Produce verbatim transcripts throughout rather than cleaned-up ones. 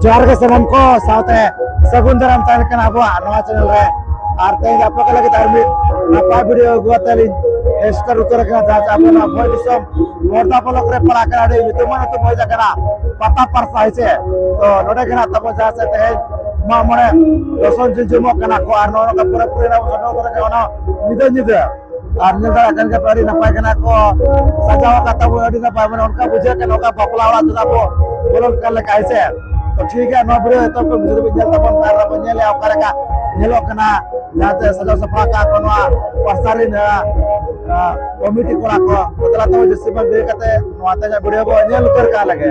ᱡᱚᱦᱟᱨ ᱜᱮ ᱥᱟᱱᱟᱢ ᱠᱚ, ᱥᱟᱶᱛᱮ ᱥᱟᱹᱜᱩᱱ ᱫᱟᱨᱟᱢ ᱛᱟᱦᱮᱱ ᱠᱟᱱᱟ ᱟᱵᱚᱣᱟᱜ ᱱᱚᱣᱟ ᱪᱮᱱᱮᱞ ᱨᱮ᱾ ᱟᱨ ᱛᱮᱦᱮᱧ ᱟᱯᱮ ᱠᱚ ᱞᱟᱹᱜᱤᱫ ᱟᱨ ᱢᱤᱫ ᱱᱟᱯᱟᱭ ᱵᱷᱤᱰᱤᱭᱳ ᱟᱹᱜᱩ ᱠᱟᱛᱮ ᱞᱤᱧ ᱥᱮᱴᱮᱨ ᱩᱛᱟᱹᱨ ᱟᱠᱟᱱᱟ, ᱡᱟᱦᱟᱸ ᱪᱮ ᱟᱵᱚ ᱱᱚᱣᱟ ᱵᱷᱚᱸᱡᱽ ᱫᱤᱥᱚᱢ ᱵᱚᱨᱫᱟ ᱵᱞᱚᱠ ᱨᱮ ᱯᱟᱲᱟᱜ ᱠᱟᱱᱟ, ᱟᱹᱰᱤ ᱧᱩᱛᱩᱢᱟᱱ ᱟᱹᱛᱩ ᱵᱷᱚᱸᱡᱽ ᱠᱟᱱᱟ, ᱯᱟᱛᱟ ᱯᱟᱨᱥᱟ, ᱦᱮᱸ ᱥᱮ᱾ ᱛᱚ ᱱᱚᱰᱮ ᱜᱮ ᱱᱟᱜ ᱛᱟᱵᱚ ᱡᱟᱦᱟᱸ ᱥᱮ ᱛᱮᱦᱮᱧ ᱢᱟᱜ ᱢᱚᱬᱮ ᱫᱚᱥᱚᱱ ᱡᱩᱡᱩᱢᱚᱜ ᱠᱟᱱᱟ ᱠᱚ, ᱟᱨ ᱱᱚᱜᱼᱚ ᱱᱚᱝᱠᱟ ᱯᱩᱨᱟᱹ ᱯᱩᱨᱤ ᱟᱵᱚ ᱥᱮᱴᱮᱨ ᱩᱛᱟᱹᱨ ᱟᱠᱟᱱᱟ ᱚᱱᱟ ᱧᱤᱫᱟᱹ ᱧᱤᱫᱟᱹ᱾ ᱟᱨ ᱧᱮᱞ ᱫᱟᱲᱮᱭᱟᱜ ᱠᱟᱱ ᱜᱮᱭᱟ ᱯᱮ, ᱟᱹᱰᱤ ᱱᱟᱯᱟᱭ ᱠᱟᱱᱟ ᱠᱚ, ᱥᱟᱡᱟᱣ ᱟᱠᱟᱫ ᱛᱟᱵᱚᱱ, ᱟᱹᱰᱤ ᱱᱟᱯᱟᱭ, ᱢᱟᱱᱮ ᱚᱱᱠᱟ ᱵᱩᱡᱷᱟᱹᱜ ᱠᱟᱱᱟ ᱚᱱᱠᱟ ᱵᱟᱯᱞᱟ ᱚᱲᱟᱜ ᱛᱮᱫᱚ ᱟᱵᱚ ᱵᱚᱞᱚᱱ ᱠᱟᱱ ᱞᱮᱠᱟ, ᱦᱮᱸ ᱥᱮ᱾ ᱛᱚ ᱴᱷᱤᱠ ᱜᱮᱭᱟ, ᱱᱚᱣᱟ ᱵᱷᱤᱰᱤᱭᱳ ᱮᱛᱚᱦᱚᱵ ᱠᱷᱚᱱ ᱢᱩᱪᱟᱹᱫ ᱫᱷᱟᱹᱵᱤᱡ ᱧᱮᱞ ᱛᱟᱵᱚᱱ ᱯᱮ, ᱟᱨ ᱵᱚᱱ ᱧᱮᱞᱮᱜᱼᱟ ᱚᱠᱟ ᱞᱮᱠᱟ ᱧᱮᱞᱚᱜ ᱠᱟᱱᱟ, ᱡᱟᱦᱟᱸ ᱛᱮ ᱥᱟᱡᱟᱣ ᱥᱟᱯᱲᱟᱣ ᱠᱟᱜ ᱠᱚ ᱱᱚᱣᱟ ᱯᱟᱨᱥᱟ ᱨᱤᱱ, ᱟᱸ, ᱟᱸ, ᱠᱚᱢᱤᱴᱤ ᱠᱚᱲᱟ ᱠᱚ᱾ ᱛᱚ ᱫᱮᱞᱟ ᱛᱚᱵᱮ ᱡᱟᱹᱥᱛᱤ ᱵᱟᱝ ᱫᱮᱨᱤ ᱠᱟᱛᱮ ᱱᱚᱣᱟ ᱛᱮᱦᱮᱧᱟᱜ ᱵᱷᱤᱰᱤᱭᱳ ᱵᱚᱱ ᱧᱮᱞ ᱩᱛᱟᱹᱨ ᱠᱟᱜ ᱞᱮᱜᱮ᱾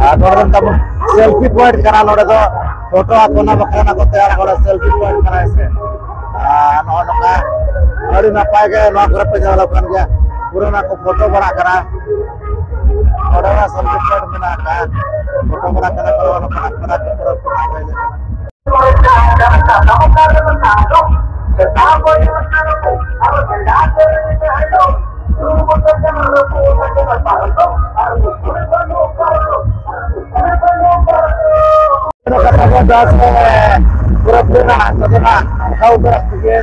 ᱟᱨ ᱱᱚᱰᱮ ᱫᱚ ᱛᱟᱵᱚᱱ selfie point ᱠᱟᱱᱟ᱾ ᱱᱚᱰᱮ ᱫᱚ ᱯᱷᱳᱴᱳ ᱟᱠᱚ ᱚᱱᱟ ᱵᱟᱠᱷᱨᱟ ᱚᱱᱟ ᱠᱚ ᱛᱮᱭᱟᱨᱟ᱾ ᱱᱚᱰᱮ selfie point ᱠᱟᱱᱟ, ᱦᱮᱸ ᱥᱮ᱾ ᱟᱨ ᱱᱚᱜᱼᱚ ᱱᱚᱝᱠᱟ ᱟᱹᱰᱤ ᱱᱟᱯᱟᱭ ᱜᱮ ᱱᱚᱣᱟ ᱠᱚᱨᱮ ᱯᱮ ᱧᱮᱞᱚᱜ ᱠᱟᱱ ᱜᱮᱭᱟ, ᱯᱩᱨᱟᱹ ᱚᱱᱟ ᱠᱚ ᱯᱷᱳᱴᱳ ᱵᱟᱲᱟᱜ ᱠᱟᱱᱟ᱾ ᱱᱚᱰᱮ ᱚᱱᱟ selfie point ᱢᱮᱱᱟᱜ ᱟᱠᱟᱫ, ᱯᱷᱳᱴᱳ ᱵᱟᱲᱟᱜ ᱠᱟᱱᱟ ᱠᱚ, ᱱᱚᱝᱠᱟ ᱯᱮᱲᱟ ᱠᱚ ᱯᱩᱨᱟᱹ ᱯᱮᱲᱟ ᱠᱚ ᱦᱮᱡ ᱟᱠᱟᱱᱟ᱾ ᱯᱩᱨᱟᱹ ᱯᱩᱨᱟᱹ ᱦᱟᱸᱜ ᱱᱚᱛᱮ ᱢᱟ ᱦᱟᱣ ᱵᱮᱲᱟ ᱛᱮᱜᱮ